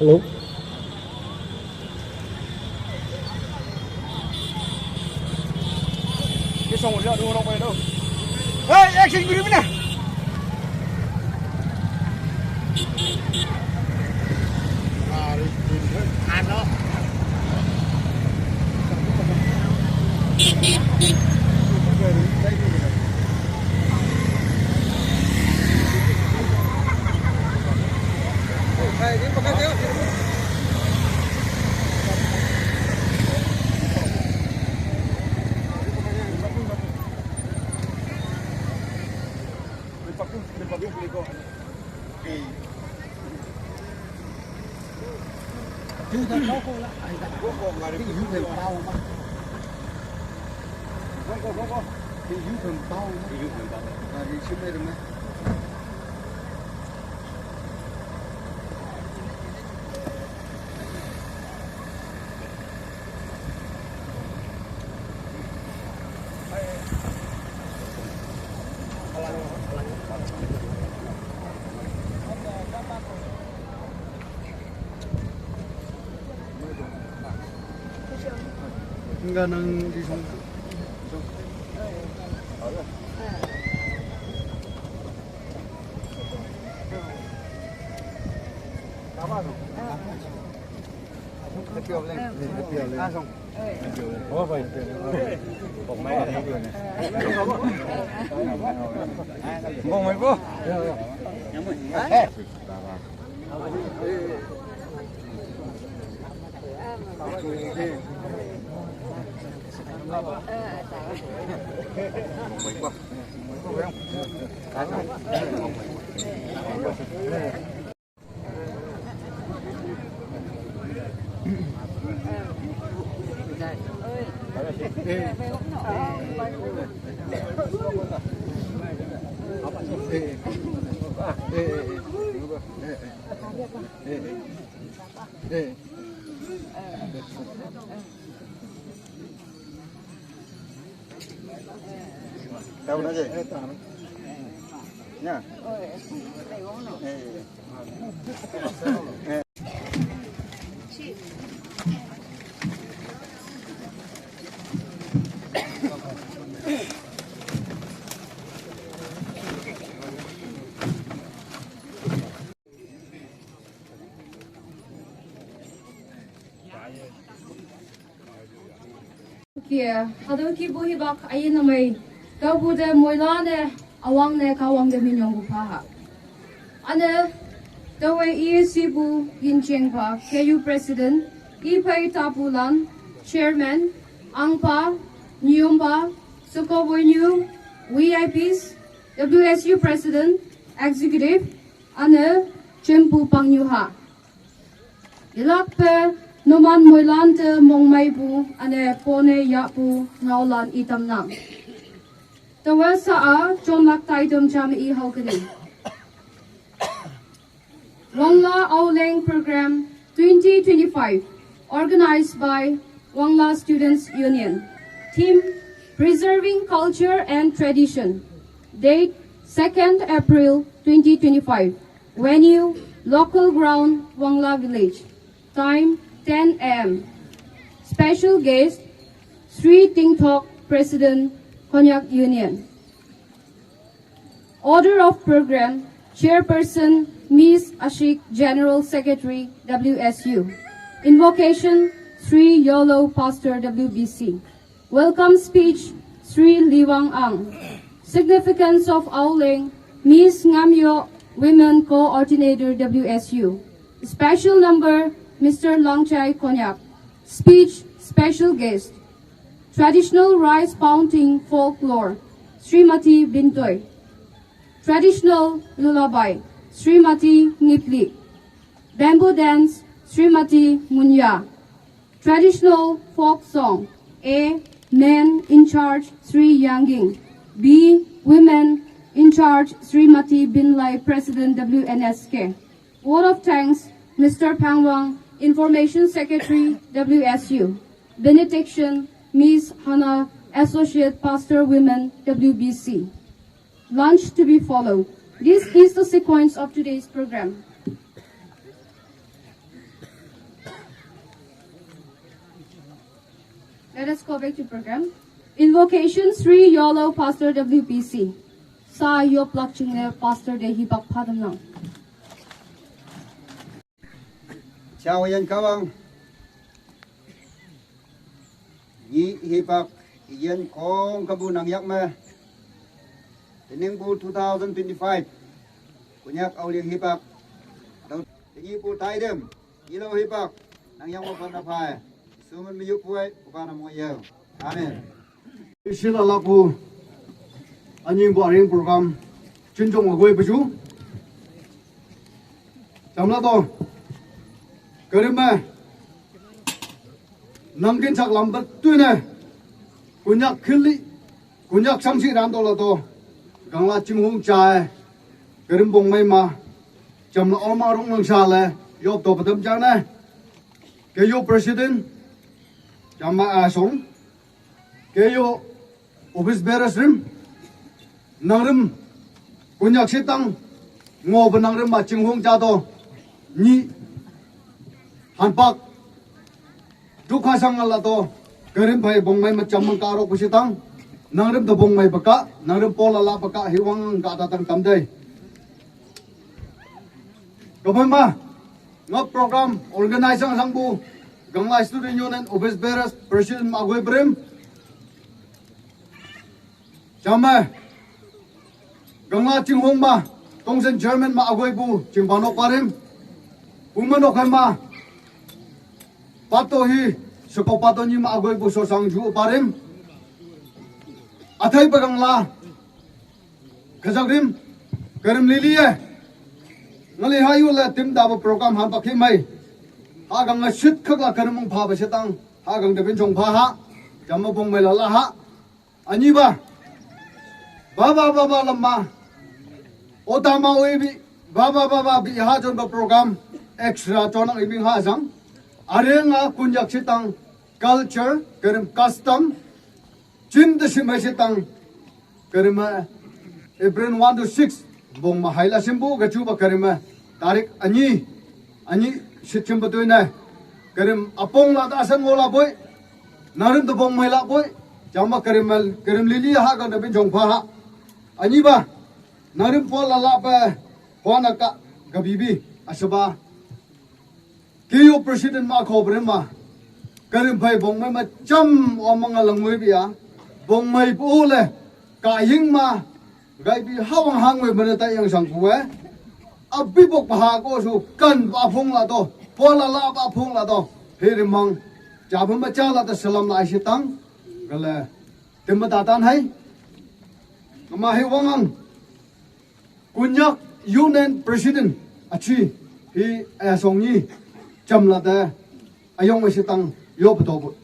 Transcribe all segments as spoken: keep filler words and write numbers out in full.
Hello. Hey, action group na. Enggak nang di sana. Tahu aja. Ya. Kia, hado ki buhi bak ayin namai. Kau bu de moila ne, awang ne, kawang de minyong bu paha. Ane, tawe E A C bu yin cheng pa, K U President, Ipai Tapulan, Chairman, Angpa, Nyumba, Soko Boinyu, V I Ps, W S U President, Executive, ane, Chempu Pangnyuha. Ilak pe numan moilan te mongmai pu ane pone ya pu ngaulan itam nang. Tawasa a chonlak taitam cham i haukani. Wangla Auleng Program twenty twenty-five, organized by Wangla Students Union. Theme, Preserving Culture and Tradition. Date, second April twenty twenty-five. Venue, local ground, Wangla Village. Time, ten a m. Special guest, Sri Tingthok, President, Konyak Union. Order of program, Chairperson, Miss Ashik, General Secretary, W S U. Invocation, Sri Yolo, Pastor, W B C. Welcome speech, Sri Liwang Ang. Significance of Auleng, Miss Ngamyo, Women Coordinator, W S U. Special number, Mister Langchai Konyak. Speech, special guest. Traditional rice pounding folklore, Srimati Bintoi. Traditional lullaby, Srimati Ngipli. Bamboo dance, Srimati Munya. Traditional folk song, A, men in charge, Sri Yangging. B, women in charge, Srimati Binlai, President W N S K. Word of thanks, Mister Pangwang, Information Secretary, W S U. Benediction, Miss Hannah, Associate Pastor, Women, W B C. Lunch to be followed. This is the sequence of today's program. Let us go back to program. Invocation, Sri Yolo, Pastor W P C. Sa Yoplak Chingne, Pastor de Hibak Padamnang. Chao yan kawang. Yi hipak yen kong kabu nang yak me. Tening bu two thousand twenty-five. Kunyak auliang hipak. Tau tening bu taidem. Ilo hipak. Nang yang wapan apai. Suman miyuk puai. Upana mo yau. Amen. Sila lapu anying bu aring program chinchong agoi paju. Chamla to. Karim me. Nangkin chak lam bat tu ne. Kunyak khili. Kunyak samsi ran to la to. Gangla chinghung chai. Karim bong mai ma. Chamla oma rong nang sa le. Yop to patam chang ne. Ke yo president. Chama asong. Ke yo office bearers rim, nangrim, kunyak sitang, ngo ba nangrim ma chinghung cha to, ni, hanpak, dukha sang ala to, karim bai bong mai ma cham mang karo ku sitang, nangrim to bong mai baka, nangrim pola la baka, hiwang ka ta tang kam dai. Kapan ma, nga program organizing sang bu, Gangla Student Union and Office Bearers President ma agoi brim. Chama, Gangla Chinghung ma, Tongsen Chairman ma agoi bu, Chingpanok parim. Puma nok ma, Pato hi, Seko Pato ni ma agoi bu so sang ju parim. Athai pa Gangla, Kazak rim, karim lili e. Ngali hayu le tim da ba program han pakhi mai. Ha gang nga shit khak la karim mong pha ba shetang. Ha gang da bin chong pha ha. Jam ma bong mai la la ha. Ani ba. Ba ba ba ba lama. Ota ma oi bi. Ba ba ba ba bi ha jon ba program. Extra chonang ibing ha jang. Are nga kunyak shetang. Culture, karim custom. Chin da shim hai shetang. Karim April one to six bong ma hai la shim bu ga chu ba karim tarik ani ani shit shim ba tu ne. Karim apong la da san ngo la boy. Narin to bong mai la boy. Jama karim karim lili ha ga da bin jong pha ha. Ani ba. Narin po la la pa. Ho na ka ga bibi. Asaba. Kiyo president ma ko brem ma. Karim phai bong mai ma cham o ma nga lang ngoi bia. Bong mai pu le. Ka ying ma. Gai bi hawang hang ngoi ma ta yang sang ku e. Abi bok pa ha ko su kan ba phung la to. Po la la ba phung la to. He ri mang. Ja ba ma cha la ta salam la ai shi tang. Ga le. Tim ma ta tan hai. Ma he wang ang. Kunyak Union President achi hi ayasong ni chamla te ayong masitang yo patobo.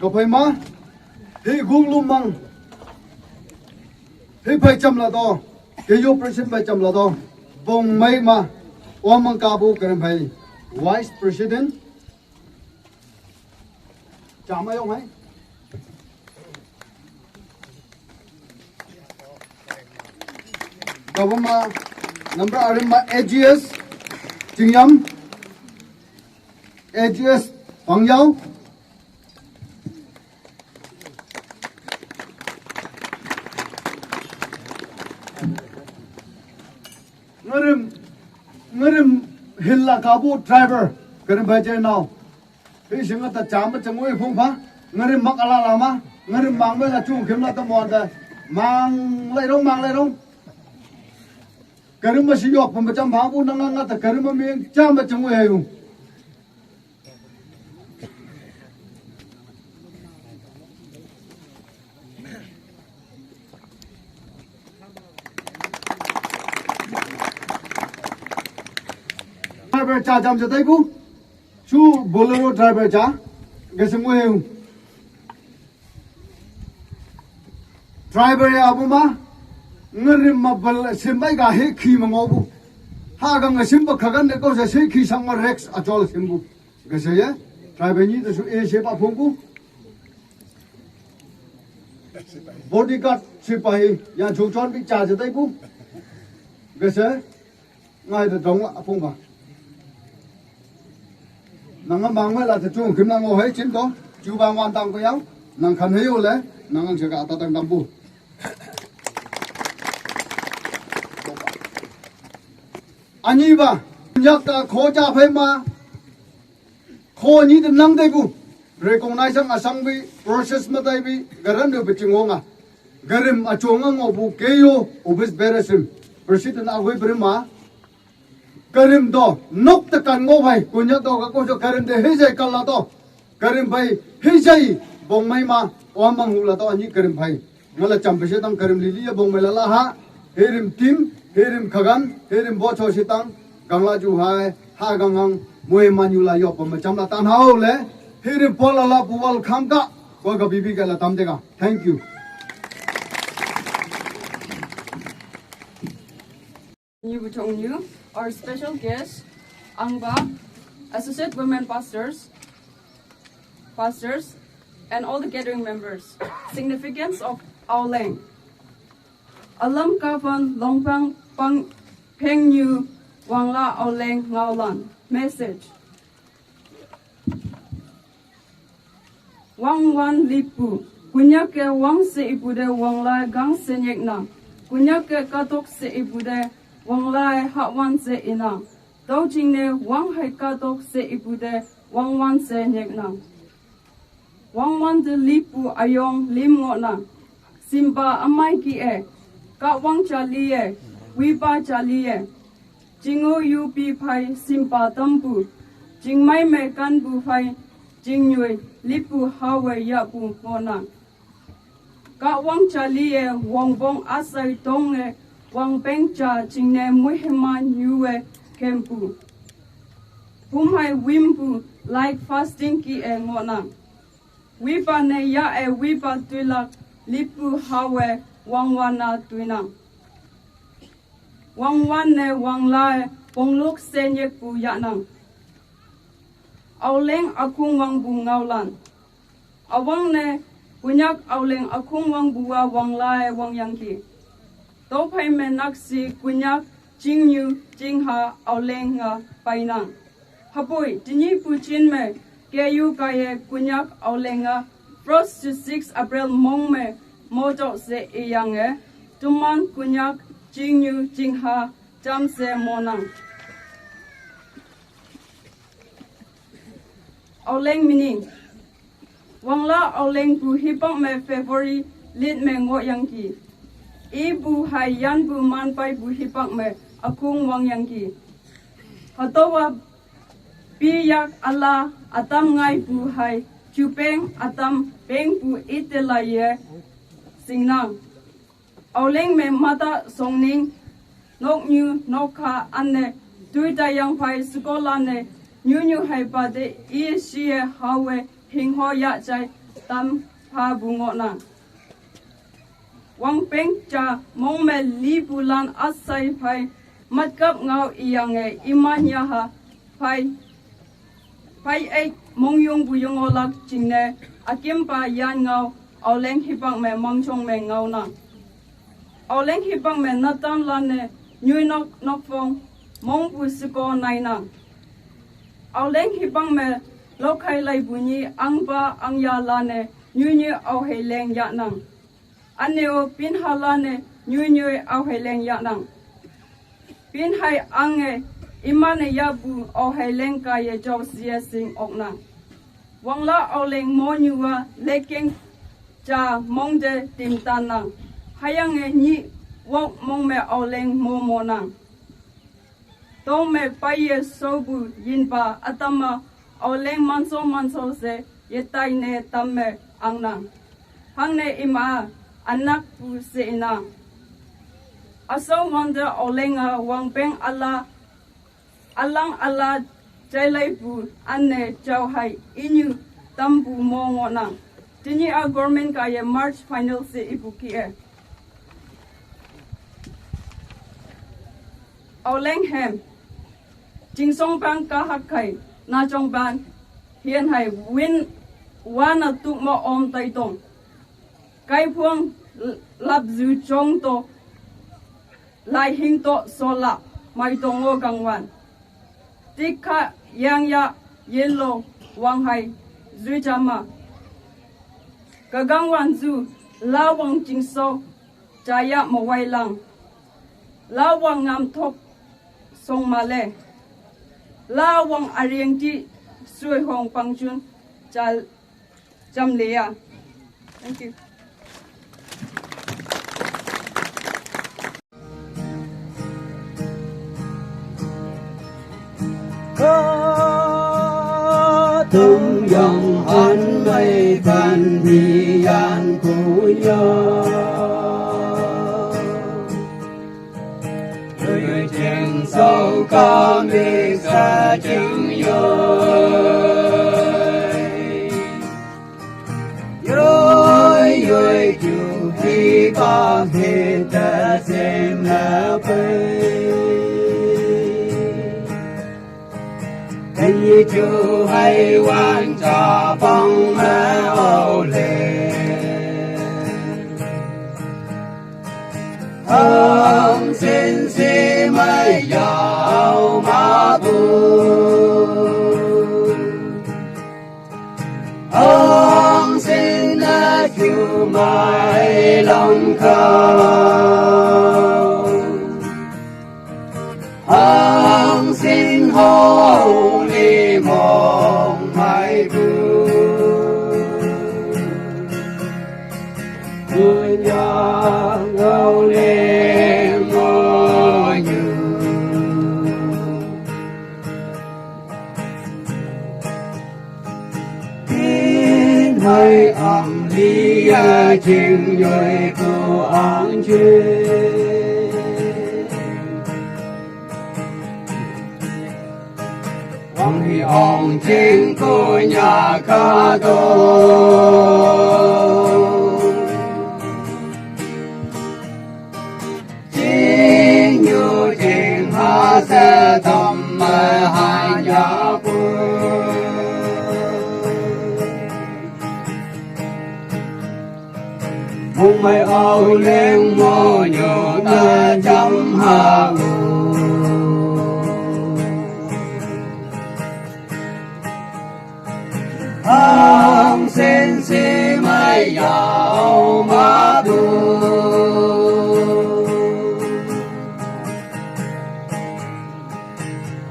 Ka phai ma, hi gung lum mang, hi phai cham la do, hi yo president phai cham la do, bong mai ma, o mang ka bu karen phai, vice president, cham ma yong hai. Ka bu ma, number arim ma A G S, Chingyam, A G S, Pangyao. Ngarim, ngarim hilla kabu driver, ngarim baje now. Hi singa ta chama changui phung pha, ngarim mak ala lama, ngarim mang me la chung kim la ta mon ta, mang lai rong, mang lai rong. Ngarim ma si yok pha ma cham pha bu nang nga ta ngarim ma ming chama changui hayu. Driver cha jam ja tai bu. Chu Bolero driver cha. Ga se ngoi hu. Driver ya bu ma. Ngarim ma bal sim bai ga he khi ma ngo bu. Ha ga ngasim ba khagan de ko se se khi sang ma Rex a chol sim bu. Ga se ye. Driver ni de su e se ba phong bu. Bodyguard sipahi ya chu chon bi cha ja tai bu. Ga se. Ngai da dong a phong ba. Nang a mang ma la ta chu kim nang o hai chin to. Chu ba wan tang ko yang. Nang khan hai o le. Nang ang se ga ta tang dam bu. Ani ba. Yak ta kho cha phai ma. Kho ni de nang tai bu. Recognize ang asang bi. Process ma tai bi. Garan de bi ching o nga. Garim a chong ang o bu ke yo. Obis beresim. President a goi brim ma. Karim do, nok ta kan ngo phai, kunya do ka ko jo karim de hijai kala do. Karim phai, hijai bong mai ma, o mang hu la do ani karim phai. Ngala cham pese tang karim lili ya bong mai la la ha. Hirim tim, hirim khagan, hirim bo cho si tang, gang la ju hai, ha gang hang, moi man yu la yo pa ma cham la tan hao le. Hirim po la la pu wal kham ka, ko ka bibi ka la tam de ka. Thank you. New Butong New, our special guests, Angba, Associate Women Pastors, Pastors, and all the gathering members. Significance of Auleng. Alam Kavan Longpang Pang Peng New Wangla Auleng Ngaulan. Message. Wang wan lipu. Kunyak ke wang se ipude wang lai gang se nyek na. Kunyak ke katok se ipude wang lai hak wan se ina. Tau ching ne wang hai katok se ipude wang wan se nyek na. Wang wan de lipu ayong lim ngo na. Simpa amai ki e. Ka wang cha li e. Wipa cha li e. Chingo yu pi phai simpa tampu. Chingmai me kan bu phai. Chingnyui lipu hawe ya pu ngo na. Ka wang cha li e wang bong asai tong e wang peng cha ching ne muhima nyu e kempu. Pum hai wimpu like fasting ki e ngo na. Wipa ne ya e wipa tuilak lipu hawe wang wana tuinang. Wang wan ne wang lai pongluk senyek pu yanang. Auleng akung wang bu ngaulan. Awang ne kunyak auleng akung wang bu wa wang lai wang yangki. Tophai me naksi kunyak chingyu chingha auleng nga painang. Hapoi, tini puchin me, K U K ye kunyak auleng nga, first to six April mong me, mojo se iyang e, tuman kunyak chingyu chingha cham se monang. Auleng meaning. Wangla auleng bu hipak me February lit me ngo yangki. I bu hai yan bu man pai bu hipak me akung wang yangki. Hatowa piyak ala atam ngai bu hai chupeng atam peng bu itela ye singnang. Auleng me mata songning, nok nyu, nok kha, anne, tui ta yang phai, skola ne, nyu nyu hai pa de, i si e, hawe, hing ho ya chai, tam, pha bu ngo na. Wang peng cha, mong me li bu lan asai phai, mat kap ngau i yang e, i man ya ha, phai, phai ei mong yung bu yung o lak ching ne, akim pa yan ngau, auleng hipak me mang chong me ngau na. Auleng hipak me natan la ne, nyui nok nok phong, mong bu siko nai na. Auleng hipak me, lokhai lai bu ni, ang pa ang ya la ne, nyui nyui au hei leng ya nang. Ane o pin ha la ne, nyui nyui au hei leng ya nang. Pin hai ang e, iman e ya bu au hei leng ka ye jok sia sing ok nang. Wangla auleng mo nyu wa lekeng cha mong de tim tan nang. Hayang e nyi wok mong me auleng mo mo nang. Tong me pai ye so bu yin pa atama auleng manso manso se ye tai ne tam me ang nang. Hang ne ima anak bu se ina. Aso wang de auleng a wang peng ala Alang ala chailaipu anne chao hai inyu tampu mo ngonang. Tini a government ka ye March final se ipu ki e. Auleng hem. Chingsong pang kahak kai. Na chong pang. Hien hai win wana tuk mo om tai tong. Kai phuang lap zu chong to. Lai hing to sola, mai tong o gangwan. Tik kha yang ya, yen lo, wang hai, zui chama. Ka gangwan zu, la wang ching so, cha ya mo wai lang. La wang ngam thok, song ma le. La wang ariang ti, sui hong pang chun, cha Cham le ya. Thank you. Tung yong an mai tan ni yan ku ya. Yoi jeng sau ka mi sa jeng yoi. Yoi yoi ju hi ba he ta sem la pai. Kan yi ju hai wan cha bang ma au le. Hong sin si mai yau ma bu. Hong sin na ju mai long kau. Hong sin hong li mong mai bu. Kunya ngau le mo nyu. Tin hai ang li ya jing yoi ko ang jing. Wang hi ong jing ko nya ka do. Jing yu jing ha se tam ma ha ya bu. Mong mai au leng mo nyu ta jam ha u. Hong sin si mai yau ma bu.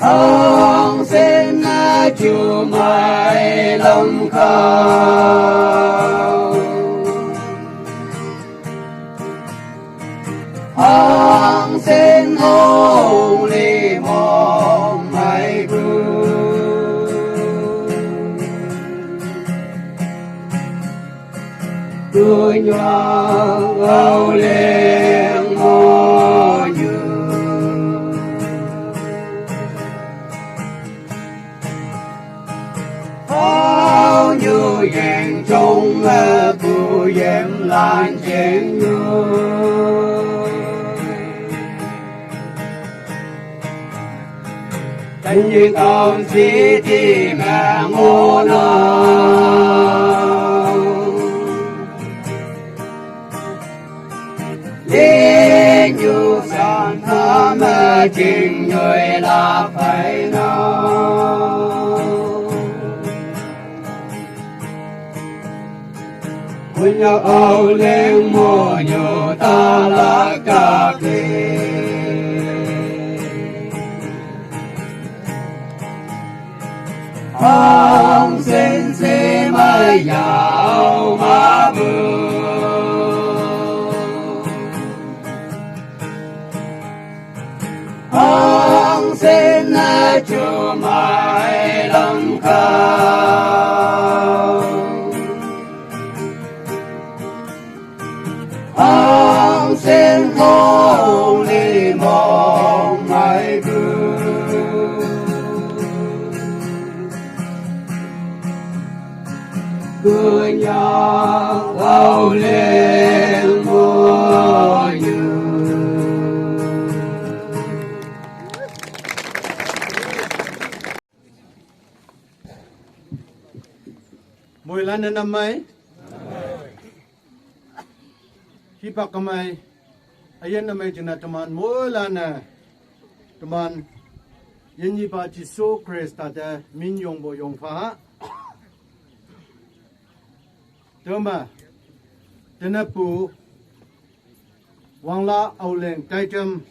Hong sin na ju mai long kau. Hong sin hong li mong mai bu. Tu nyuang au leng mo nyu. Hau nyu yeng chong me bu yem lan jeng nyu. Tan yi kaun si ti me ngo na. Lin yu san ha ma jing yoi la pai na. Kun ya au leng mo nyu ta la ka ke. Hong sin si mai yau ma bu. Hong sin na ju mai long kau. Hong sin hong li mong mai bu. Moilan ne namai. Hipak kamai. Ayan namai jina teman moilan ne. Teman. Yin yi pa Jisu Krista te min yong bo yong fa. Tuma. Tenapu. Wangla Auleng Taitam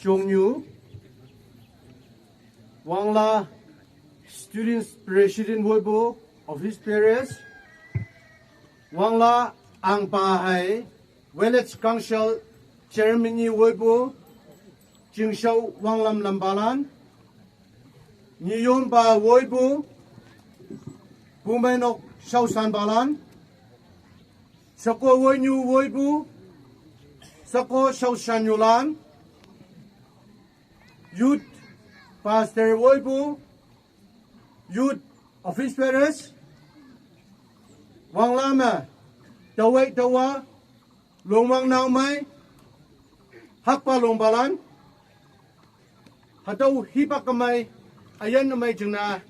Chongyu, Wangla Students President Weibo Office Bearers, Wangla Angpa Hai Village Council Chairman Weibo, Jingshao Wanglam Lambalan, Niyomba Weibo, Bumainok Shao Sanbalan, Sako Woinyu Woibu, Sako Shaoshanyulan, Youth Pastor Woibu, Youth Office Bearers, Wanglama, Tawai Tawa, Longwang Naomai, Hakpa Longbalan, Hatau Hipak Kamai, Ayan Amai Jingna,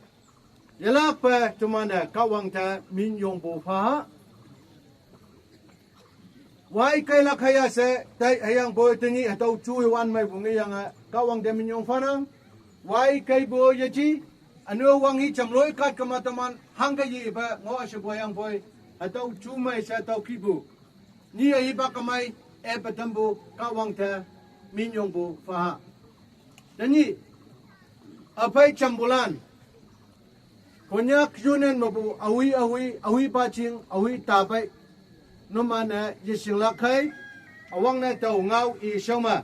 Yalak pa tumanda kawang ta min yong bo fa. Wai kai la khaya se tai ayang boi tani hatau chu wan mai bung yang a kawang ta min yong fa nang. Wai kai bo ya ji. Anu wang hi cham loi kat kama taman hang ka yi ba ngo a shi bo yang boi. Hatau chu mai sa tau ki bu. Ni a hi ba kamai e pa tam bu kawang ta min yong bo fa. Tani a pai cham bulan. Konyak Union mabu awi awi awi paching awi tapai. Numana yising lakai. Awang na tau ngau i shama.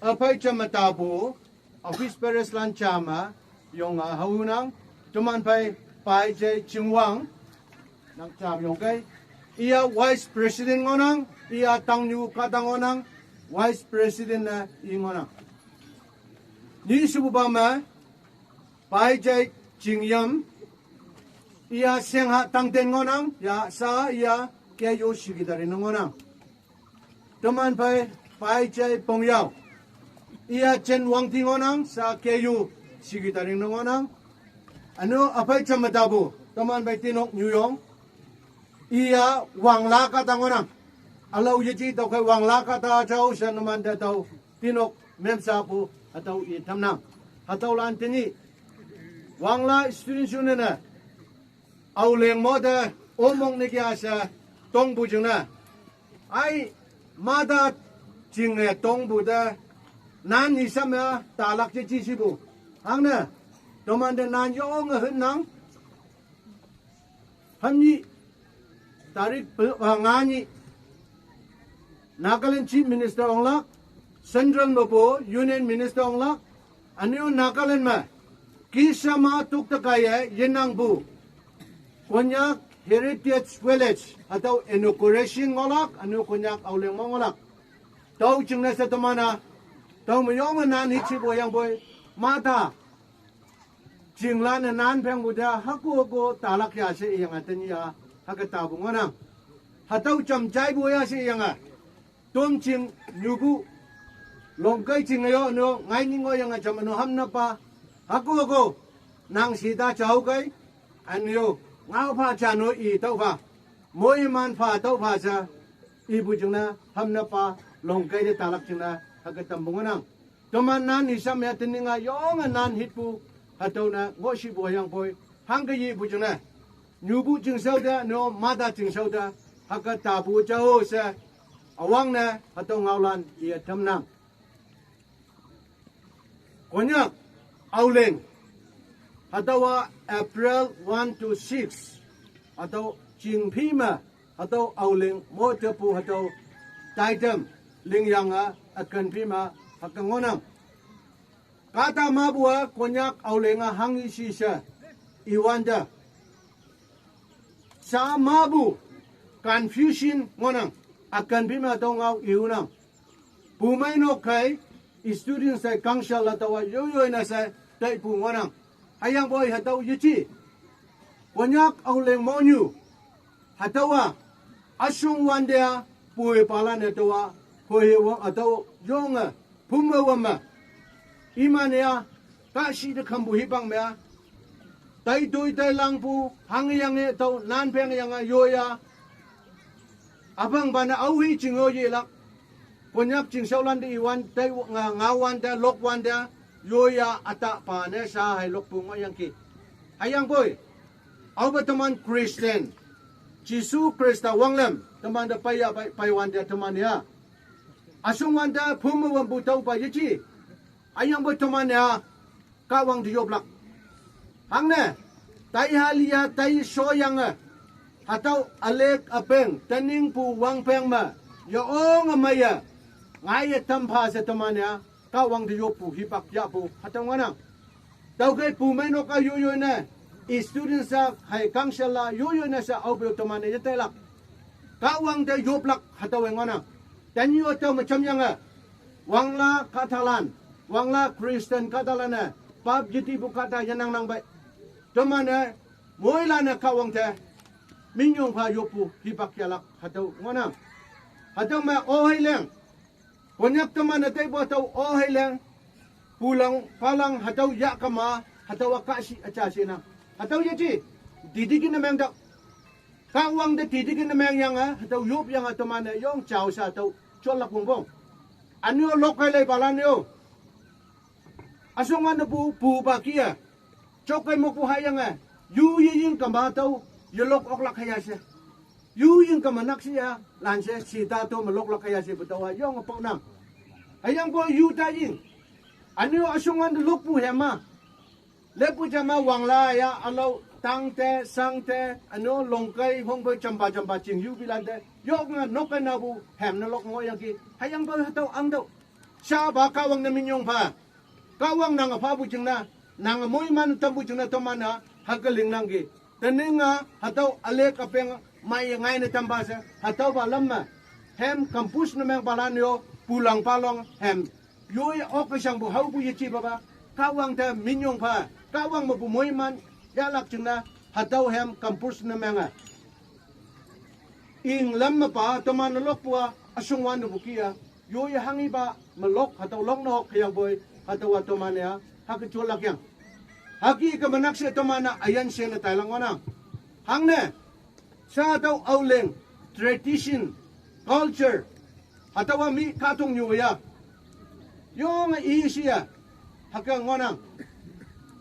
Apai chama tabu. Office bearers lan chama. Yong a haunang. Tuman pai pai jai chingwang. Nang cham yong kai. Ia vice president ngonang. Ia tang nyu katang ngonang. Vice president na i ngonang. Ni subu bama. Pai jai chingyam. Ia seng ha tang ten ngonang. Ia sa ia ke yo shigidari ngonang. Teman pai pai jai pong yau. Ia chen wang ti ngonang sa ke yo shigidari ngonang. Ano apai chamatabu. Teman pai tinok nyuyong. Ia wang la kata ngonang. Alau ye ji tau kai wang la kata jau sa numan da tau tinok mem sa pu hatau i tamnang. Hatau lan tini. Wang la student union na. Au leng mo da omong ni kia sa tong bu jing na. Ai ma da jing e tong bu da. Nan ni sam ya ta lak je ji si bu. Hang na. Toman da nan yong a hun nang. Hamni tarik pe- ah, ngani Nagaland Chief Minister onglak, Central Nobo Union Minister onglak, anu Nagaland ma kisama tuk takaya yenang bu. Konyak Heritage Village atau inauguration ngolak, anu Konyak Auleng mo ngolak. Tau chingna sa tamana, tau mayong nan hichi boyang boy, mata, Jinglan nan peng bu da haku haku talak ya se yang a tani ya haka ta bu ngonang. Hatau cham chai bu ya se yang a. Tom ching nyu bu. Long kai ching yo no ngai ni ngo yang a cham no ham na pa. Haku haku. Nang si ta chau kai. An yo. Ngau pha cha no i tau pha. Mo i man pha tau pha sa. I bu jing na ham na pa. Long kai de talak jing na. Haka tam bu ngonang. Toman nan ni sam ya tini nga yong a nan hit pu hatau na ngo shi bu yang poi hang ka yi bu jing na. Nyu bu jing sau da no mata jing sau da haka ta bu jao sa awang na hatau ngau lan i a tam nang. Konyak Auleng hatau a April one to six hatau jing phi ma hatau Auleng mo te pu hatau taitam ling yang a akan phi ma haka ngonang. Kata ma bu a Konyak Auleng a hang i si sa i wan da. Sa ma bu confusion ngonang akan phi ma hatau ngau i unang. Pu mai no kai i student sai council la tawa yo yo na sai tai pu ngonang. Hayang boy hatau yichi. Konyak Auleng mo nyu. Hatüowa üshong wante-a poi palan-e tüowa, poi wang hatüo yonge phume wame. Iman-e-a kahshih te khampu hipak me-a, tai toi tai langpu hangyange tüo nan pengyange yoiya, üpangpa ne aohi ching yo yelak. Konyak chingshaolante iwante, nga, ngaowante, lokwante, yoiya ütahpa ne sha hei lokpu ngohyangki. Hüyangpoi, aope teman Christian, Jesu Khrista wanglem temante peiya pei, peiwante teman-e-a, üshong wante phume wampu tüopa yeji. Hüyangpoi teman-e-a Kahwang te yoplak. Hangne, taiha liha tai shoyange, hatüo ülek üpeng teningpu wangpeng me, yeonge meiye, ngaiye tampha she teman-e-a Kahwang te yoppu hipak yahpu hatüo ngohnang. Tüokhei pumeinok-a yoiyoi ne, student sa hei council-a yoiyoi ne she aope-o teman-e yetailak. Kahwang te yoplak hatüowe ngohnang. Tenyih-o tüo me jamyange, Wangla kahtalan, Wangla Christian kahtalan-e, pap yetipu kahta yenangnang pei. Teman-e, moilan-e Kahwang te minyong pha yoppu hipak yahlak hatüo ngohnang. Hatüo me oheileng, Konyak teman-e taipu hatüo oheileng, pulang palang hatüo yahkema, hatüowa kahshih üja shenang. Hatüo yeji, didi ki ne meng tüo. Kahwang te didi ki ne mengyange, hatüo yopyange teman-e yong jao sha tüo jonlak wongpong. Ünyo lokkei leipalan yo. Üshong wan-e pu, pupa kih-e, jokkei mokpu hahyange, yu yeying kema tüo, yelok oklak haya she. Yu ying kema nakshih-a, lanshe, shita to me loklak haya shepu tüowa yonge paonang. Hüyangpoi yu ta ying. Ünyo üshong wante lokpu hema. Leppu jama Wangla ya ülao tangte, shangte, ünyo longkei, hongpoi jampa jampa ching yu pilante, yonge nokkei napu hem ne lok ngohyangki. Hüyangpoi hatüo angtüoh. Shapa Kahwang ne minyong pha. Kahwang nange phapu jingne, nange moiman tampu jingne teman-a hüke lingnangki. Teninga hatüo ülek üpeng meiye ngaine tampha she, hatüopa lam me. Hem campus ne mengpalan yo, pulang palong hem. Yoi okke shangpu haopu yeji papa, Kahwang te minyong pha, Kahwang mepu moiman yahlak jingne, hatüo hem campus ne menge. Ing lam mepa teman-e lokpu-a, üshong wantepu kih-a, yoiye hanghipa melok hatüo lok nok hüyangpoi, hatüowa teman-e-a, hüke jonlak yang. Hüke kema nakshe teman-e üyan she ne tailak ngohnang. Hangne, sha hatüo Aoleng, tradition, culture, hatüowa mi kahtoknyu ya. Yonge i shi ya, hüke ngohnang.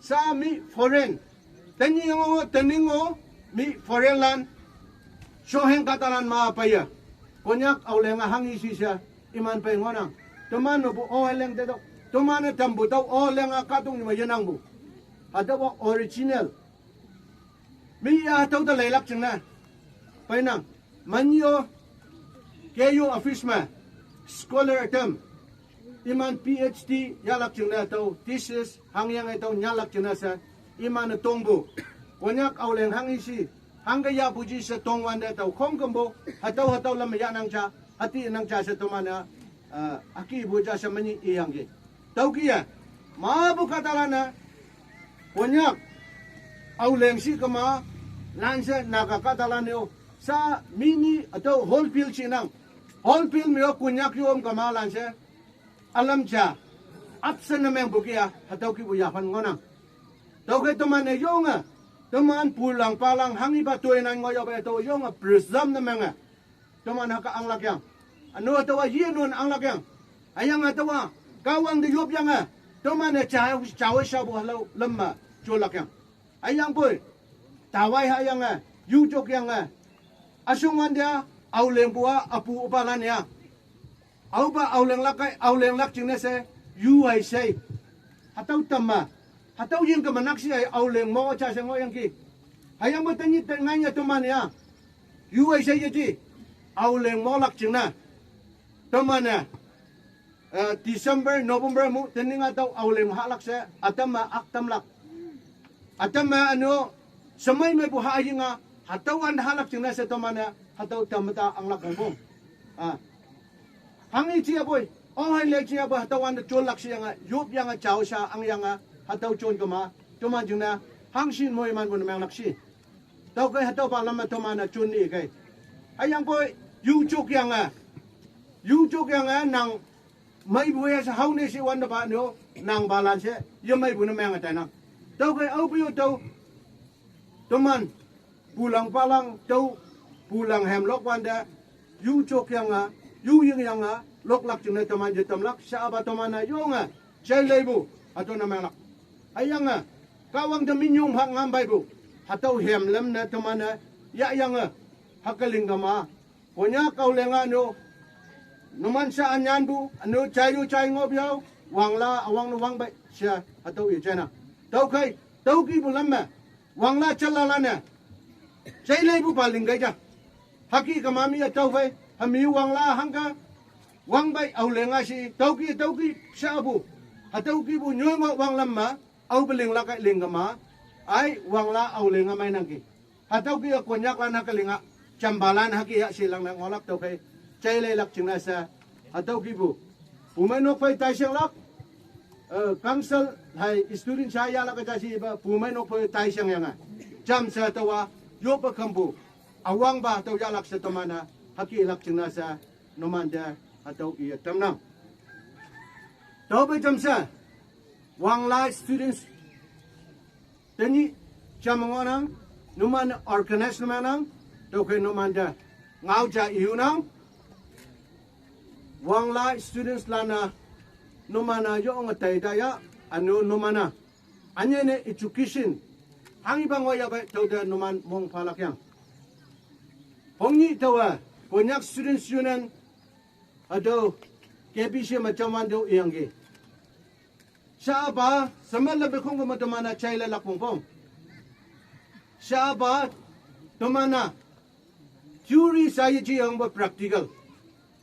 Sha mi foreign, tenyih-o, tening-o, mi foreign lan, shoheng kahtalan ma peiye. Konyak Aoleng-a hanghe shi she, iman pei ngohnang. Teman mepu oheileng te tüo. Teman-e tampu tüo oheileng-a kahtoknyu me yenangpu. Hatüopa original. Mi ya hatüo te leilak jingne. Peinang. Manyo, K U office me, scholar tam. Iman P H D yahlak jingne tüo, thesis, hangyange tüo nyahlak jingne she, iman-e tongpu. Konyak Aoleng hanghe shi, hangke yahpu ji she tongwante tüo khongkümpu, hatüo hatüo lam me yahnang ja, hati nang ja she teman-e, eh, hükepu ja she menyih iyangki. Tüokih-e, mapu kahtalan-e, Konyak, Aoleng shi kema, lanshe Naga kahtalan yo, sha mini hatüo Hornbill shinang, Hornbill me-o Konyak yom kema lanshe, ülam ja, absent ne mengpu kih-a, hatüo kihpu yaphan ngohnang. Tüokhei teman-e yonge, teman pulang palang hanghipa toinan ngohyahpe tüo yonge preserve ne menge. Teman hüke anglak yang. Üno hatüowa yenun anglak yang. Hüyange hatüowa, Kahwang te yopyange, teman-e ja, jao shapu halao lam me, jolak yang. Hüyangpoi, tawai hayange, yu jokyange, üshong wante-a, Aolengpu-a, üpu üpalan ya. Aopa Aoleng lak kai, Aoleng lak jingne she, yu hei shei. Hatüo tamme, hatüo ying kema nakshe hei Aoleng mo ja she ngohyangki. Hüyangpoi tenyih te ngaiye teman ya, yu hei shei yeji, Aoleng molak jingne. Teman-e, eh, December, November mu, tening hatüo Aoleng hahlak she, ütam me ak tamlak. Ütam me üno, shemei mepu hayinga, hatüo an hahlak jingne she teman-e, hatüo tamme ta anglak wongpong. Ah. Hanghe jiyapoi, oheileng jiyapoi, hatüo wante jonlak shiyange, yopyange, jao sha angyange, hatüo jon kema, teman jingne, hangshin moimanpu ne menglak shi. Tüokhei hatüopa lam me teman-e jon ni kei. Hüyangpoi, yu jokyange. Yu jokyange nang meipu ye she hao ne she wante pa no, nang palan she, yemeipu ne menge tainang. Tüokhei aope-o tüo, teman, pulang palang, tüo, pulang hem lok wante, yu jokyange, yu yingyange, loklak jingne teman yetamlak, shapa teman-e yonge, jaileipu, hatüo ne menglak. Hüyange, Kahwang te minyong hak ngam peipu, hatüo hem lam ne teman-e, yahyange, hüke ling kema, Konyak Aoleang-a no, numan sha ünyanpu, üno jaiyu jai ngoh yao, wangla üwang ne wang pei, she, hatüo i jena. Tüokhei, tüokihpu lam me, wangla jalalan-e, jaileipu pa ling kei ja. Hüke kema mi-e tüophei, hami wangla hangke, wang pei Aoleang-a she, tüokih, tüokih shapu, hatüokihpu nyoi ngoh wanglam me, aope linglak kai ling kema, ai, wangla Aoleang-a meinangki. Hatüokih-a Konyaklan hüke ling-a, jampalan hüke-a shelang ne ngohlak tüokhei, jaileilak jingne she, hatüokihpu. Pumeinok phei taishanglak, eh, council hai student sha yahlak ja she ipa, pumeinok phei taishangyange. Jamshe tüowa, yoppe khampu, üwangpa tüo yahlak she teman-e, hüke lak jingne she, numante, hatüo iye tamnang. Tüope jamshe, wangla students, tenyih, jam ngohnang, numan organize ne menang, tüokhei numante, ngao ja iunang, wangla studentslan-e, numan-a yonge taita ya, üno numan-a, ünyei ne education, hanghipa ngohyahpei tüote numan mong phalak yang. Pongnyih taowe, Konyak Students' Union, hatüo, K B C me jamwante iyangki. Shapa, semen lape khongküm me teman-a jaileilak wongpong. Shapa, teman-a, theory sha yeji yangpu practical.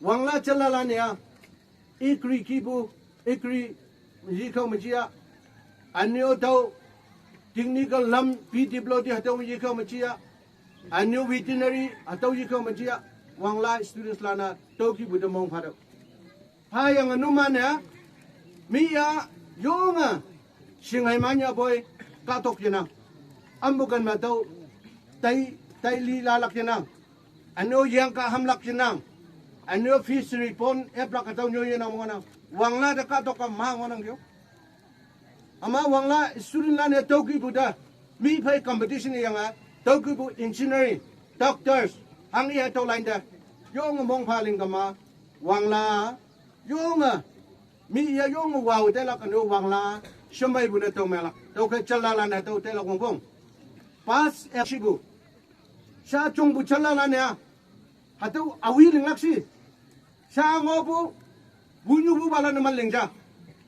Wangla jalalan-e-a, agree kihpu, agree, yikao me ji ya. Üne-o tüo, technical lam, P W D hatüo yikao me ji ya. Üne-o veterinary, hatüo yikao me ji ya. Wangla studentslan-a, tüokihpu te mong phatüoh. Hüyange numan-e, mi-a, yonge, shinghei manyapoi, kahtok yenang. Ampu ken me tüo, tai, tai li lalak yenang. Üne-o yeng kah hamlak yenang. Üne-o fishery pond eplak hatüo nyoi yenang ngohnang. Wangla te kahtok-a ma ngohnang yo. Hüma wangla studentlan-e tüokihpu te, mi phei competition yange, tüokihpu engineering, doctors, hanghe hatüo line te, yonge mong phaling kema, wangla, yonge, mi-a yonge wao tailak üne-o wangla, shemeipu ne tüo melak, tüokhei jalalan-e tüo tailak wongpong. Pass akshipu, sha jongpu jalalan-e-a, hatüo awi linglak shi. Sha ngohpu, wunyupupalan numan ling ja.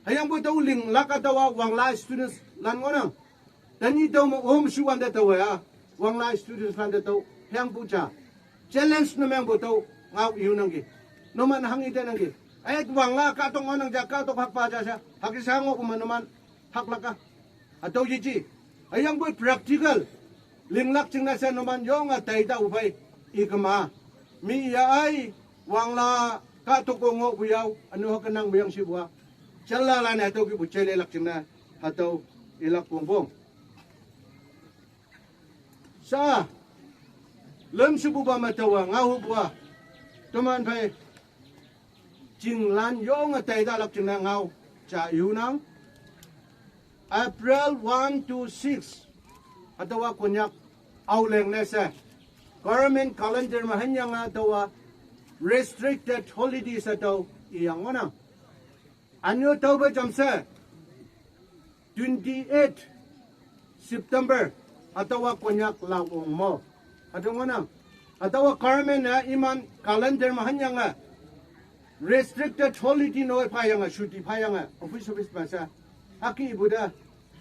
Hüyangpoi tüo linglak-a taowa wangla studentslan ngohnang. Tenyih tüo me om shuwante taowe-a, wangla studentslan te tüo hüyangpu ja. Challenge ne mengpu tüo ngao iunangki. Numan hanghe tenangki. Eh, wangla kahtok ngohnang ja, kahtok hakpa ja sha. Hüke sha ngohpu me numan haklak-a. Hatüo yeji. Hüyangpoi practical. Linglak jingne she numan yonge taitao phei. Ikema. Mi-a ai. Wangla kahtok-o ngohpu yao. Üne-o hüke nangpu yang shipu-a. Jalalan-e hatüokihpu jaileilak jingne. Hatüo ilak wongpong. Sha, lümshepupa me taowa ngaohupu-a, teman phei, chinglan yonge taitalak jingne ngao, ja yunang. April one to six, hatüowa Konyak Aoleang ne she, government calendar me hanyange hatüowa restricted holidays hatüo iyang ngohnang. Üne-o tüope jamshe, twenty-eight September, hatüowa Konyak Lao Ong mo. Hatüo ngohnang. Hatüowa government-e iman calendar me hanyange, restricted holiday noi phayange, shuti phayange, office office me she. Hüke ipu te,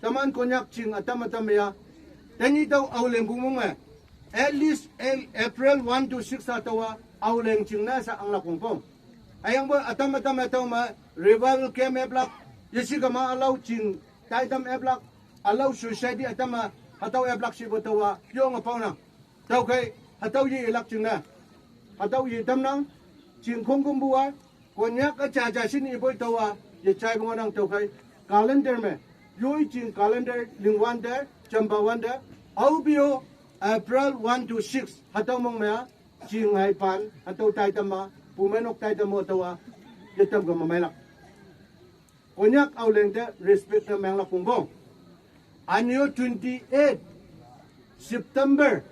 teman Konyak ching ütam ütam ya. Tenyih tüo Aoleang pu mong me, at least, eh, April one to six hatüowa Aoleang jingne she anglak wongpong. Hüyangpoi ütam ütam hatüo me revival camp eplak, yeshikema ülao ching taitam eplak, ülao society ütam me hatüo eplak shepu taowa yonge paonang. Tüokhei, hatüo ye ilak jingne. Hatüo ye tamnang, ching khongkümpu-a, Konyak-a jaja shin ipoi taowa, yejaipu ngohnang tüokhei, calendar me, yoi ching calendar lingwante, jampa wante, aope-o, April one to six, hatüo mong me a, Chinghai pan, hatüo taitam a, Pumenok taitam o tüo a, yetam ke mamailak. Konyak Aoleng te respect ne menglak pongpong. Anyo twenty-eight September,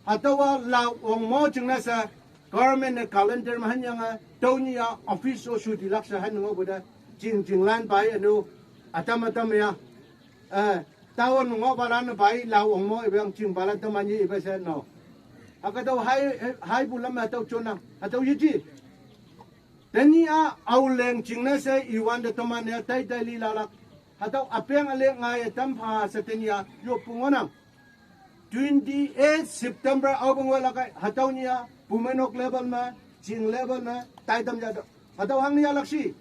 hatüowa lao ongmo jingne she, government ne calendar me hanyange, tüonyih a office o shuti lak she han ngohpu te, ching chinglan pai ünu, ütam ütam ya, eh, town ngohpalan ne pai lao ongmo ipeang chingpalan teman ye ipe she no. Hüke tüo hai, haipu lam me hatüo jonnang, hatüo yeji. Tenyih a Aoleng jingne she iwante teman ya tai tai lilalak. Hatüo üpeng ülek ngaiye tam pha she tenyih a yoppu ngohnang. Twenty-eight September aope ngohlak kei, hatüo nyih a Pumenok level me, ching level me taitam ja tüo. Hatüo hang yahlak shi.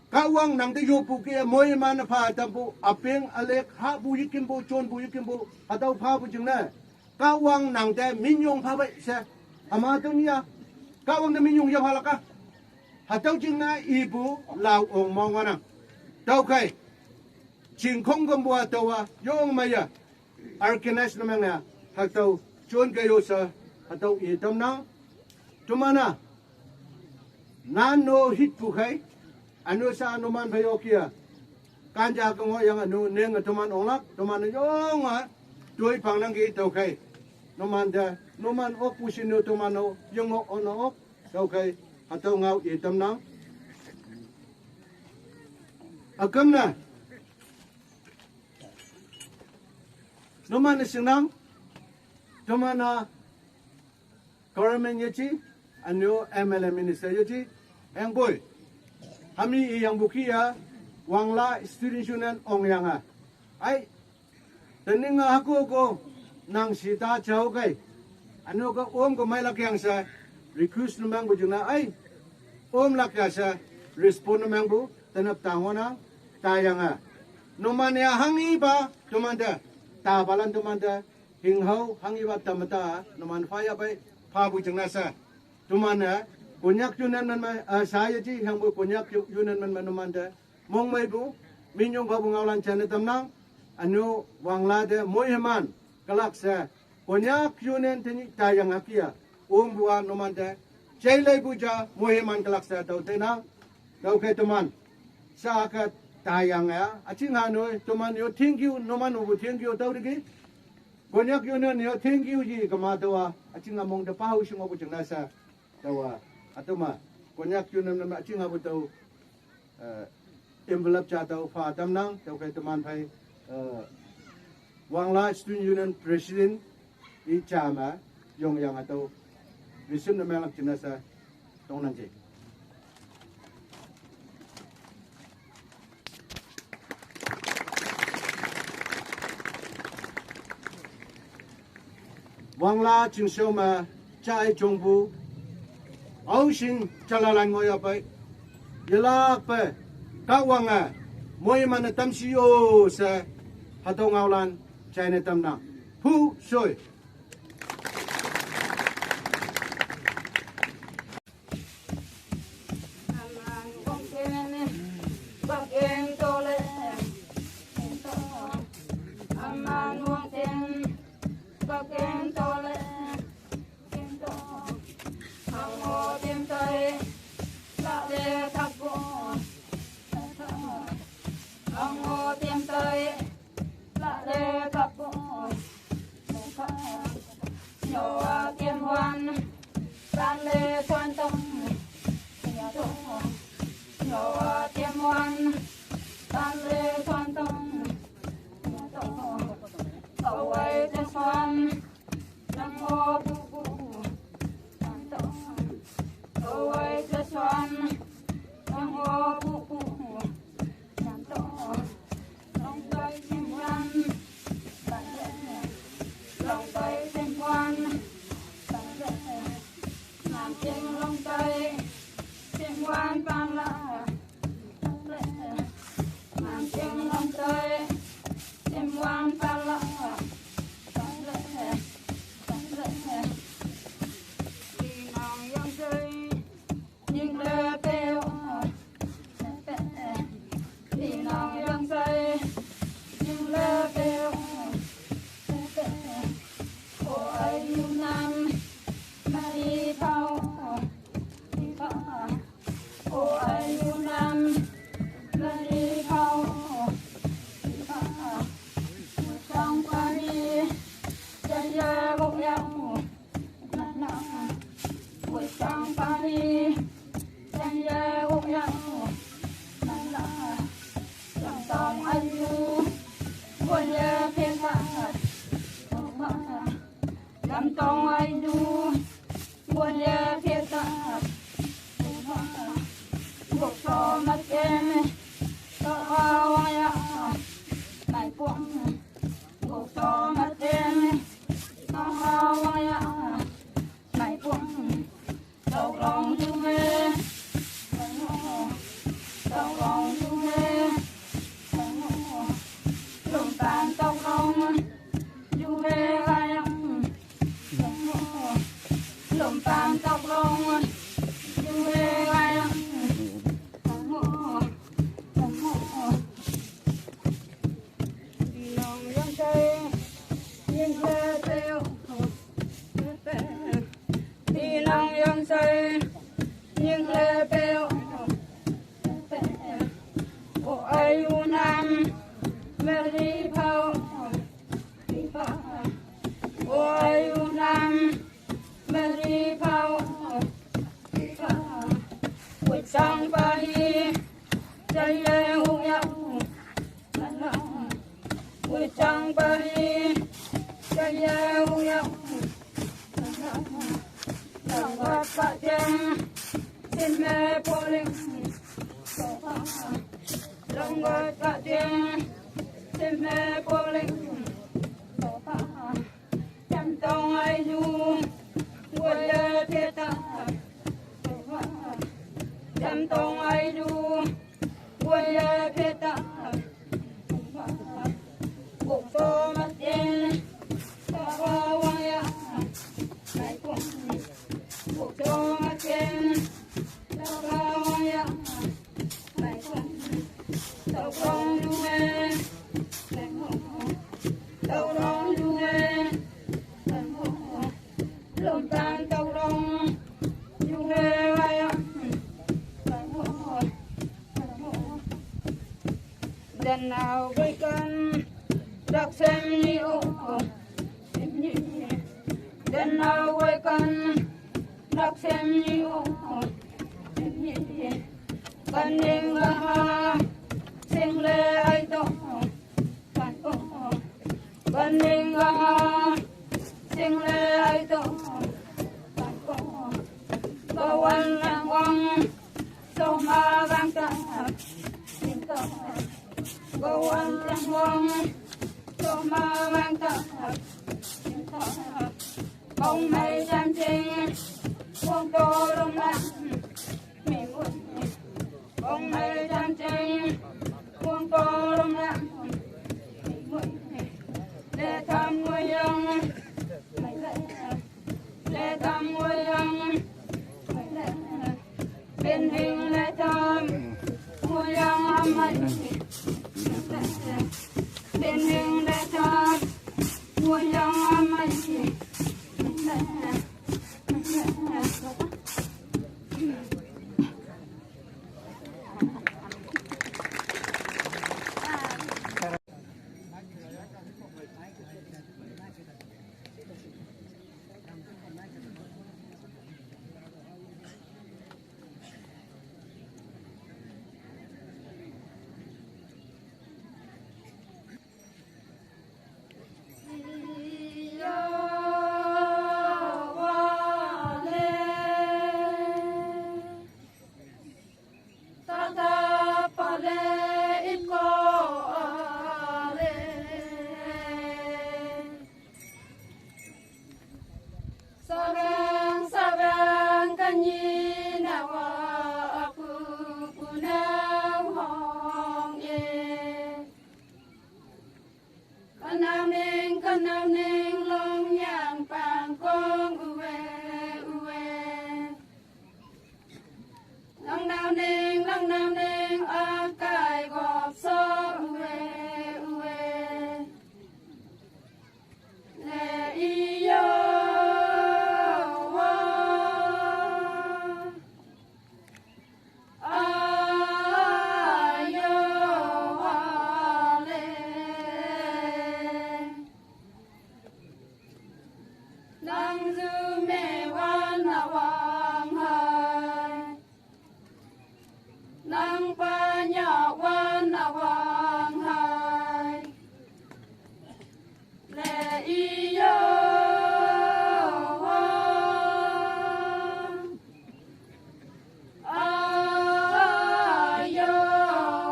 Kahwang nangte yoppu ke moiman pha tampu, üpeng ülek hahpu yekimpu, jonpu yekimpu, hatüo phapu jingne. Kahwang nangte minyong pha pei she. Hüma tüo nyih a, Kahwang te minyong yephalak a. Hatüo jingne ipu lao ongmo ngohnang. Tüokhei, chingkhong kempu a tüowa yong meiye, organize ne meng ya, hatüo jon ke yo she, hatüo itamnang. Teman a, nan no hitpu khei, ünu sha numan phei okia. Kanja ke ngohyange ünu nenge teman onglak, teman yonge, toi pangnangki tüokhei. Numante, numan okpu shin no teman-o yengoh on ok, tüokhei, hatüo ngao itamnang. Üküm ne, numan-e shingnang, teman a government yeji, ünu M L A minister yeji, hüyangpoi. Hami iyangpu kih a, Wangla Student Union ongyange. Ai, tening a hüko ko, nang shita jao kei. Ünu ke om ke meilak yang she, request ne mengpu jingne ai. Omlak ya she, respond ne mengpu, tenap ta ngohnang, tayange. Numan ya hanghipa, temante, tapalan temante, hinghao hanghipa tamta, numan phaya pei, phapu jingne she. Teman-e, Konyak Union men me, eh, sha yeji, hüyangpoi Konyak Union men me numante, mongmeipu, minyong phapu ngaolan jane tamnang, ünu Wangla te moiman, kelak she, Konyak Union tenyih tayang hüke a, ompu a numante, jaileipu ja, moiman kelak she tüo tenang, tüokhei teman, sha ke tayange a, üjingha noi, teman yo thank you, numan-o pu thank you tüo teki, Konyak Union yo thank you yi kema tüowa, üjingha mong te pahao shingohpu jingne she, tüowa, hatüoma, Konyak Union me üjinghapu tüo, eh, envelope ja tüo pha tamnang, tüokhei teman phei, eh, Wangla Student Union President, i ja me, yongyange hatüo, receive ne menglak jingne she, tongnangji. Wangla chingshao me, jai jongpu, aoshin jalalan ngohyahpei, yelakpe, Kahwange, moiman-e tamshi yo she, hatüo ngaolan, jaine tamnang, pu shoi. Ôi u năm, Mary Phao. Ôi u năm, Mary Phao. Ôi sang pa hi, sa ye u ya. Ôi sang pa hi, sa ye u ya. Long wat ka jeng, sin me poling. Long wat ka jeng, sin me poling. Jam tong ai lu, wa ya te ta. Jam tong ai lu, wa ya te ta. Bok so ma jeng, sa wa wa ya. Bok so ma jeng, sa wa wa ya. Dân nào với con đọc xem như ô. Dân nào với con đọc xem như ô. Con nên là ha, sinh lê ai tổ. Ban ning ga sing le ai to. Ban ko. Ko wan lang wang. So ma bang ta. Sing ko. Ko wan lang wang. So ma bang ta. Sing ko. Bông mai chan ching. Bông tô rong lang. Bông mai chan ching, buông tô rong lặng. Lê tham ngôi yang, lê tham ngôi yang, bên hình lê tham ngôi yang âm mây. Bên hình lê tham ngôi yang âm mây. Sarang sarang kanyi nawa aku punau hong e. Kanau ning kanau ning long yang pang kong ue ue. Long nau ning long nau ning akai gop so ue ue. Nang zu me wan na wang hai. Nang pa nya wan na wang hai. Le i yo wa. A yo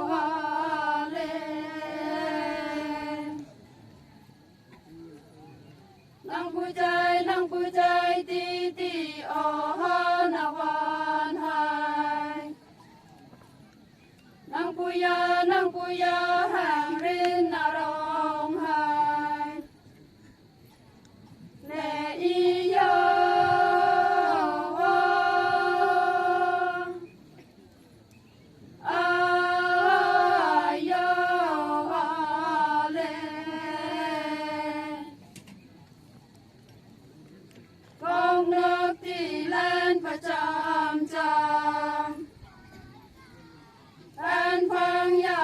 wa le. Nang pu jai, nang pu jai, ti ti, oh, ha, na wan hai. Nang pu ya, nang pu ya, hang rin na rong hai. Le i yo wa. Ayo ale. Kong nok ti len pa cham cham. An phang ya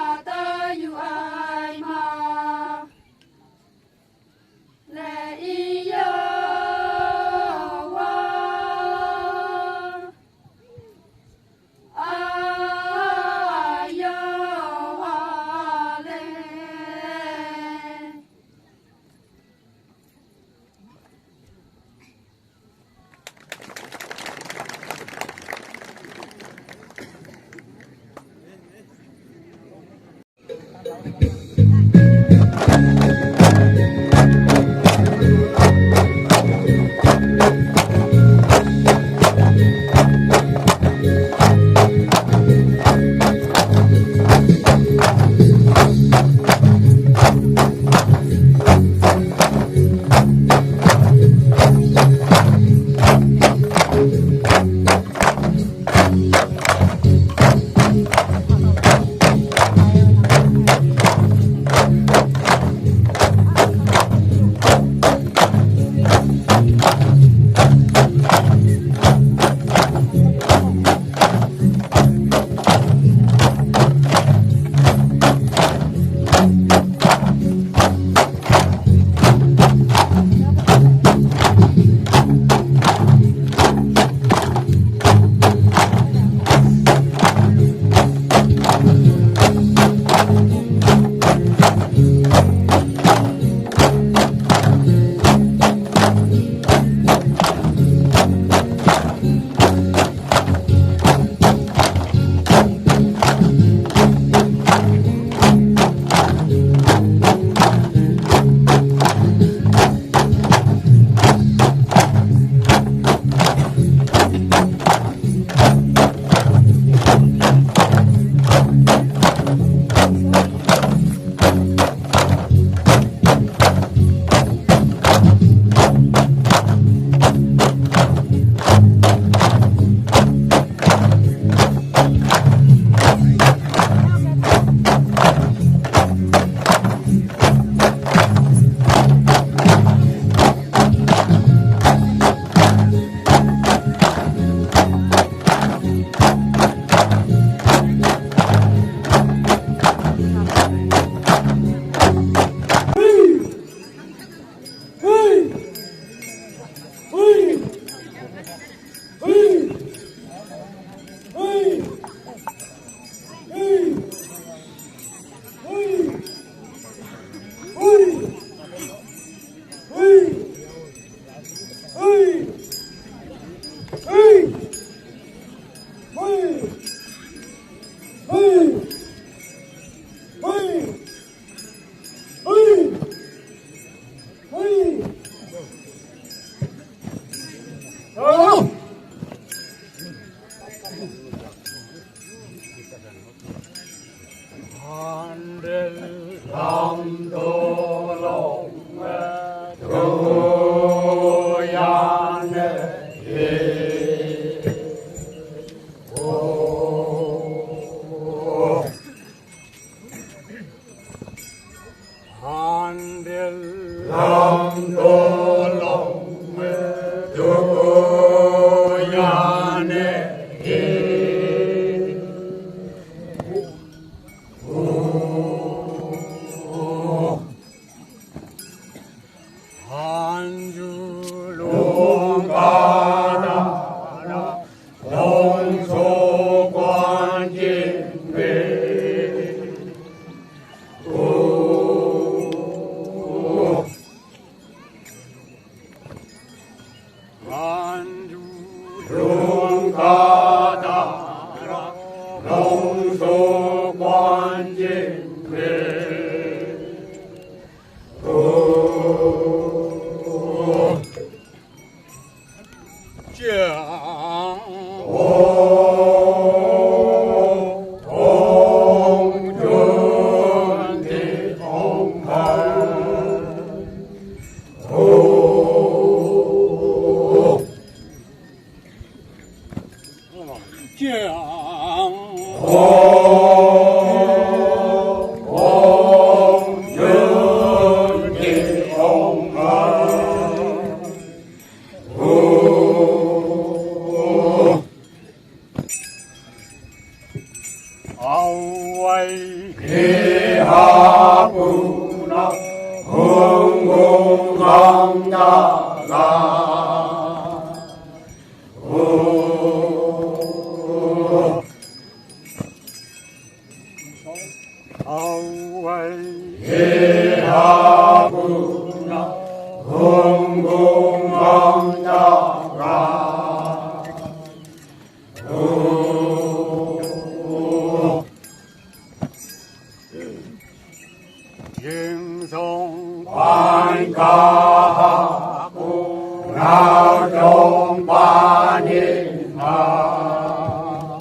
迎送官家，古老中华人啊。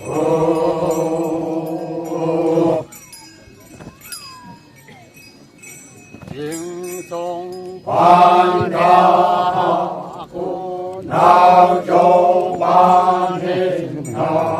哦，迎送官家，古老中华人啊。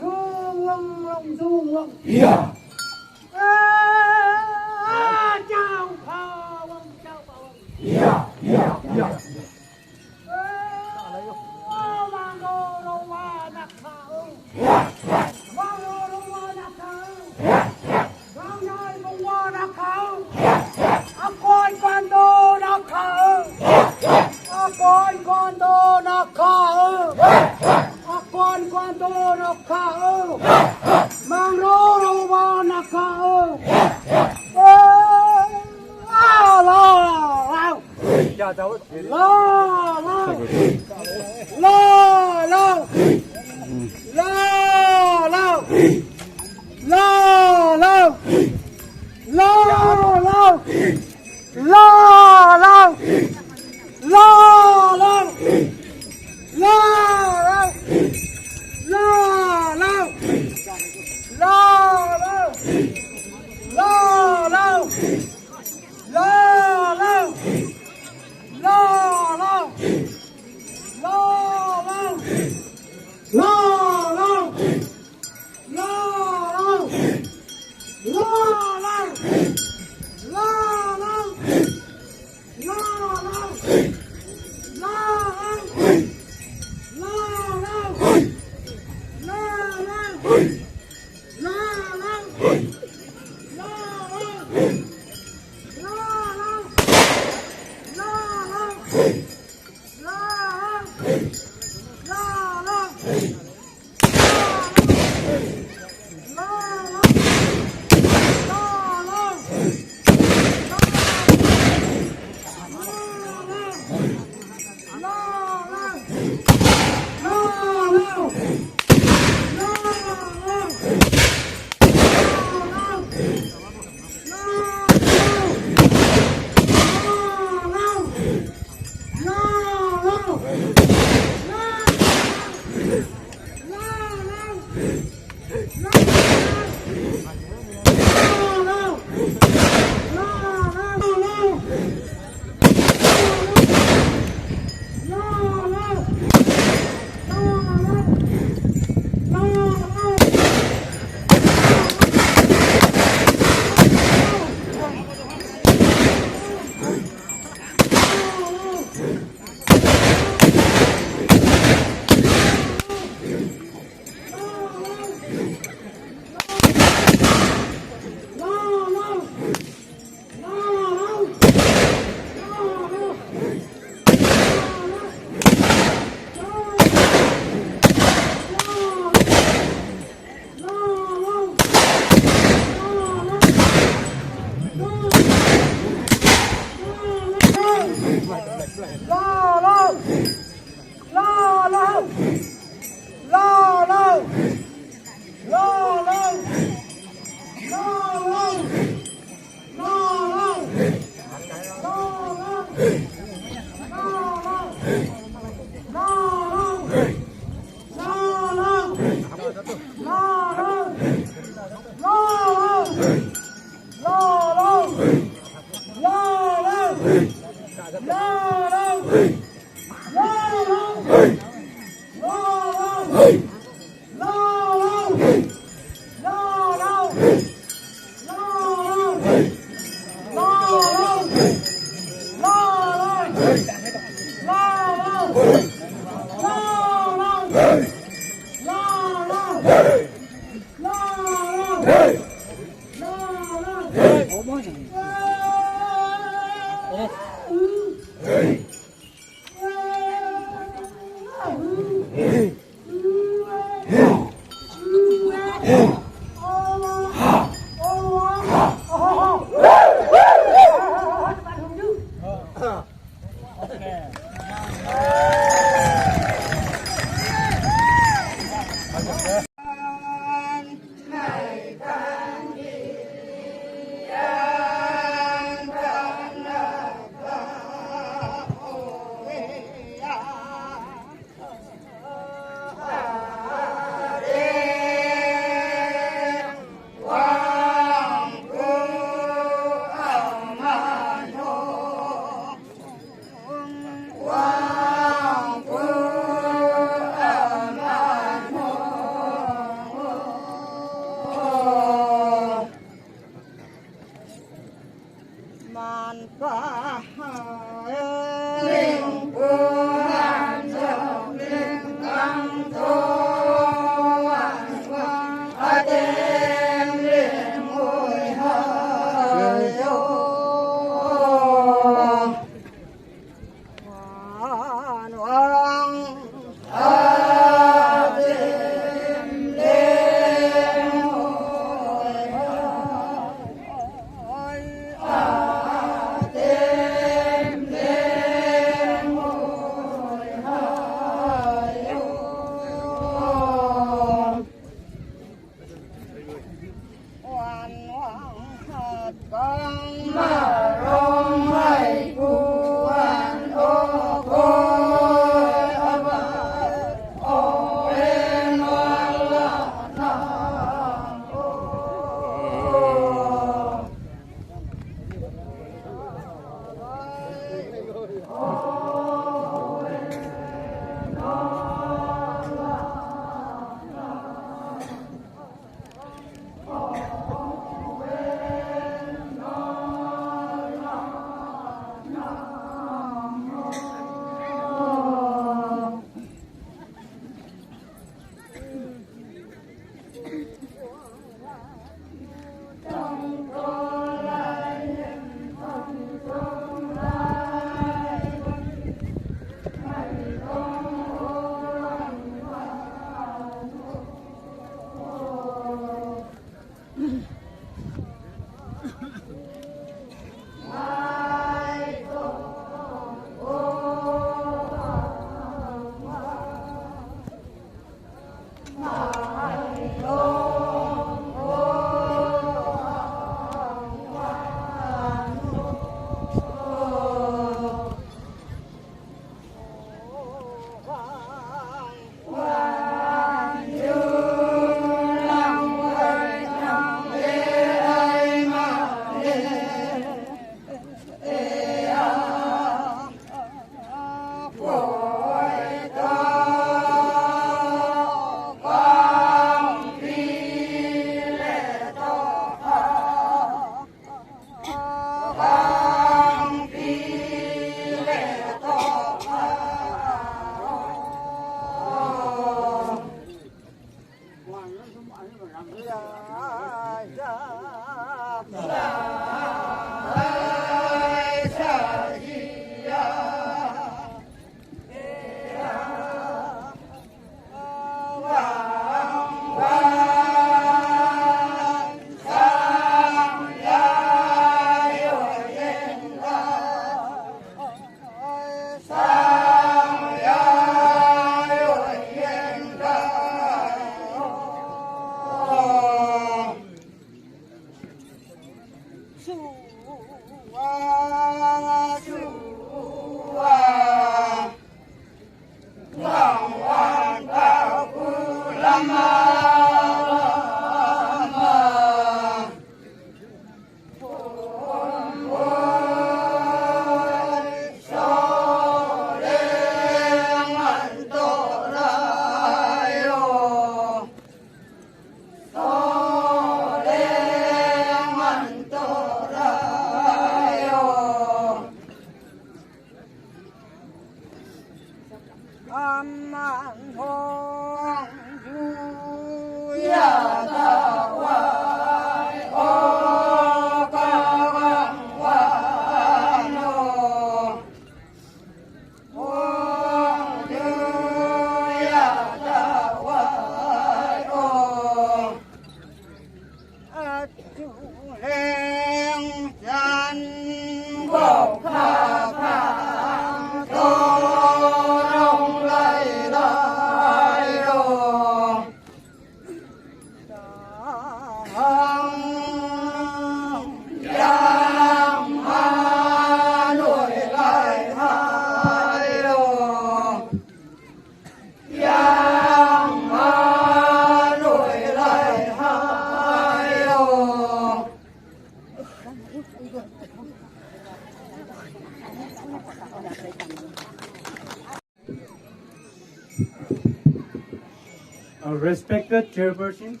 A respected chairperson,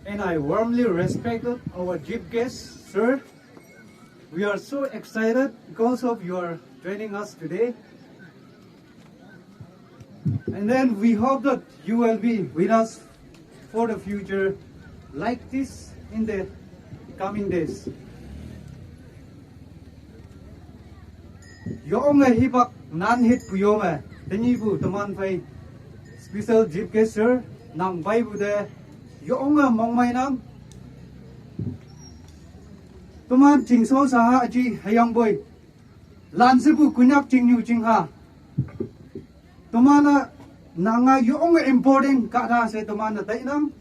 and I warmly respected our chief guest, sir. We are so excited because of your joining us today. And then we hope that you will be with us for the future like this in the coming days. Yonge hibak nan hit puyome, tenyibu teman phai special chief guest, sir, nang bai bu de, yonge mongmai nam. Teman chingso saha aji hayang boy. Lan sebu kunyak chingyu chingha. Teman na nanga yonge important kada se teman na tai nam.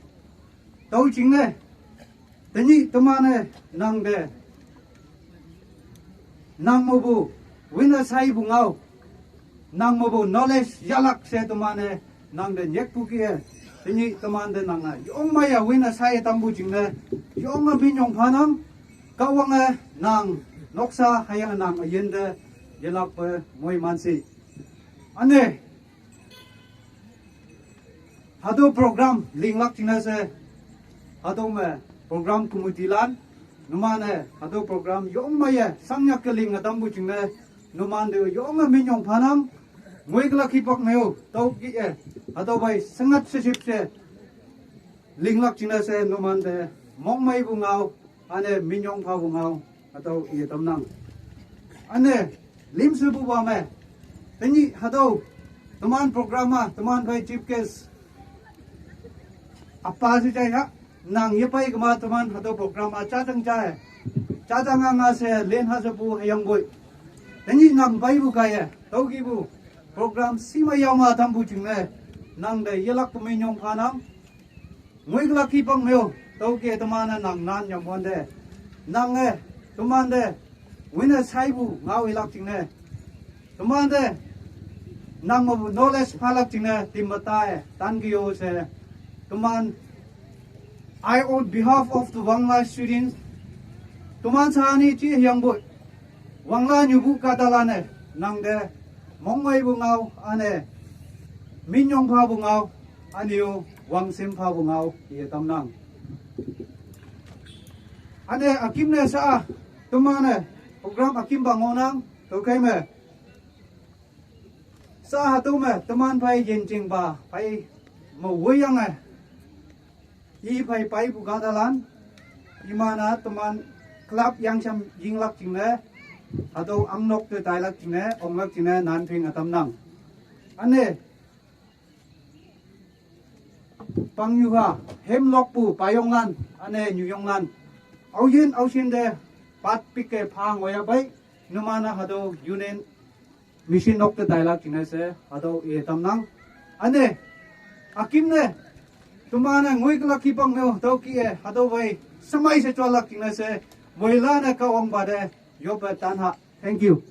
Tau chingne. Tenyi teman ne nang de. Nang mobu. Wina sai bu ngau. Nang mobu knowledge yalak se teman ne nang de nyek pu kie. Tenyi teman de nang na. Yong maya wina sai tambu chingne. Yong a minyong phanam. Kawang e nang. Noksa hayang nang ayen de. Yalak pe moi mansi. Ane. Hado program linglak chingne se. Hado me program committee lan. Numan e hado program yong maye sangyak ke ling atam bu chingne. Numan de yong a minyong phanam. Ngoi kelak hipak meo. Tau ki e. Hado bai sangat sesip se. Linglak chingne se numan de. Mong mai bu ngau. Ane minyong pha bu ngau. Hatau iye tamnang. Ane, lim su bu ba me. Tenyi hatau, teman program a, teman bai chief guest. Apa si chai ha, nang ye pai kema teman hatau program a, cha chang chai. Cha chang nga nga se, len ha se bu hayang boi. Tenyi nang bai bu kaya, tau ki bu. Program si ma yau ma tam bu ching ne. Nang de ye lak peminyong phanam. Ngui kelak ki pang meo, tau ke teman nang nan nyam wan de. Nang e, teman de, wina sai bu ngau ilak chingne. Teman de, nang mo bu knowledge phalak chingne, tim bata e, tan ki yo se. Teman, I on behalf of the Wangla students, teman sahani chi yang bu, Wangla nyubu katalan e, nang de, mongmai bu ngau, ane, minyong pha bu ngau, aniu, wang sim pha bu ngau, iye tamnang. Ane, akim ne sa, teman e, program akim ba ngonang, tokai me. Sa hatu me, teman pai yin ching ba, pai mo wuyang e. I phai pai bu ga dalan, imana teman club yang cham ying lak chingne, hatau ang nok te tai lak chingne, ong lak chingne, nan phing atam nang. Ane, pang yu ha, hem lok bu, pa yong lan, ane, nyu yong lan. Au yin, au shin de, pat pik ke phang waya bai, numana hatau union, Mission nok te tai lak chingne se, hatau e tamnang. Ane, akim ne, teman ne ngui kelak ki pang meo, hatau ki e, hatau bai, samai se chua lak chingne se, moi la ne ka ong ba de, yo pe tan ha. Thank you.